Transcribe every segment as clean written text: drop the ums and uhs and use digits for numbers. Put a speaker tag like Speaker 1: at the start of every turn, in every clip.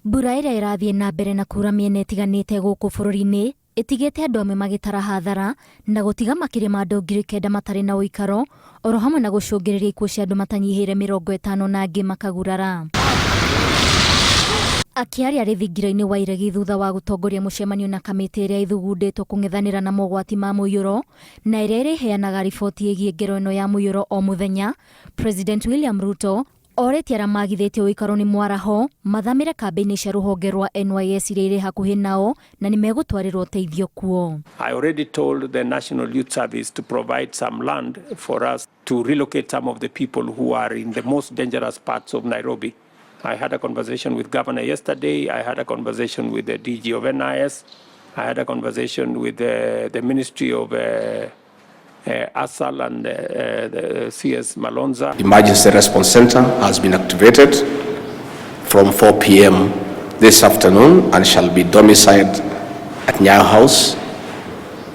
Speaker 1: Mbura ĩrĩa ĩrathiĩ na mbere na kuura mĩena ĩtiganĩte gũkũ bũrũri-inĩ ĩtigĩte andũ amwe magĩtara hathara na gũtiga makĩria ma andũ 9,000 matarĩ na ũikaro oro hamwe na gũcũngĩrĩria ikuũ cia andũ matanyihĩire 50 na angĩ makagurara. Akĩaria arĩ thingira-inĩ wa iregi thutha wa gũtongoria mũcemanio na kamĩtĩ ĩrĩa ĩthugundĩtwo kũng'ethanĩra na mogwati ma mũiyũro na ĩrĩa ĩrĩheanaga riboti ĩgiĩ ngero ĩno ya mũiyũro o mũthenya, President William Ruto orĩtie arĩa magithĩtio ũikaro nĩ mwaraho mathamĩre kambĩ-inĩ cia rũhonge rwa NYS iria irĩ hakuhĩ nao na nĩ megũtwarĩrwo ũteithio kuo.
Speaker 2: I already told the National Youth Service to provide some land for us to relocate some of the people who are in the most dangerous parts of Nairobi. I had a conversation with Governor yesterday. I had a conversation with the DG of NIS. I had a conversation with the Ministry of ASAL and the CS Malonza.
Speaker 3: Emergency Response Center has been activated from 4 p.m. this afternoon and shall be domiciled at Nyayo House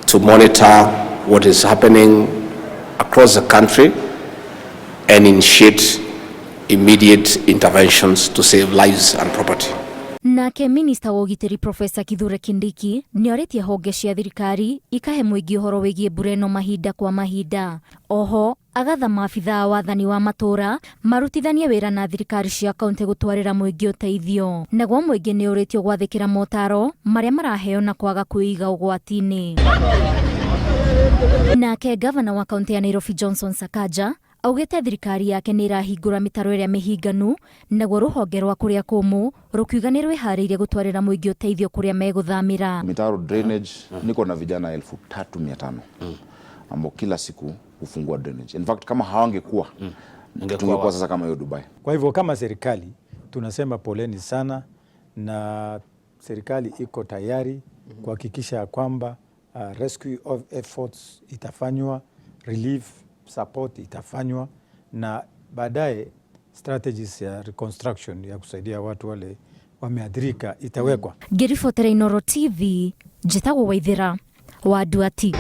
Speaker 3: to monitor what is happening across the country and initiate immediate interventions to save lives and property.
Speaker 1: Nake minista wa ũgitĩri Profesa Kithure Kindiki nĩ orĩtie honge cia thirikari ikahe mũingĩ ũhoro wĩgiĩ mbura ĩno mahinda kwa mahinda. Oho agatha maabithaa a wathani wa matũũra marutithanie wĩra na thirikari cia kaunti gũtwarĩra mũingĩ ũteithio. Naguo mũingĩ nĩ ũrĩtio gwathĩkĩra motaro marĩa maraheo na kwaga kwĩiga ũgwati-inĩ. Nake gavana wa kaunti ya Nairobi Johnson Sakaja augĩte thirikari yake nĩ ĩrahingũra mĩtaro ĩrĩa mĩhinganu naguo rũhonge rwa kũrĩa kũmũ rũkiuga nĩ rwĩharĩirie gũtwarĩra mũingĩ ũteithio kũrĩa megũthamĩra.
Speaker 4: Mitaro drainage, niko na vijana 3,500 ambao kila siku hufungua drainage. In fact, kama hawangekuwa, tungekuwa sasa kama hiyo Dubai.
Speaker 5: Kwa hivyo kama serikali tunasema poleni sana, na serikali iko tayari kuhakikisha ya kwamba rescue of efforts itafanywa, relief support itafanywa, na baadaye strategies ya reconstruction ya kusaidia watu wale wameathirika itawekwa.
Speaker 1: Ngĩribotera Inooro TV, njĩtagwo Waithĩra wa Nduati.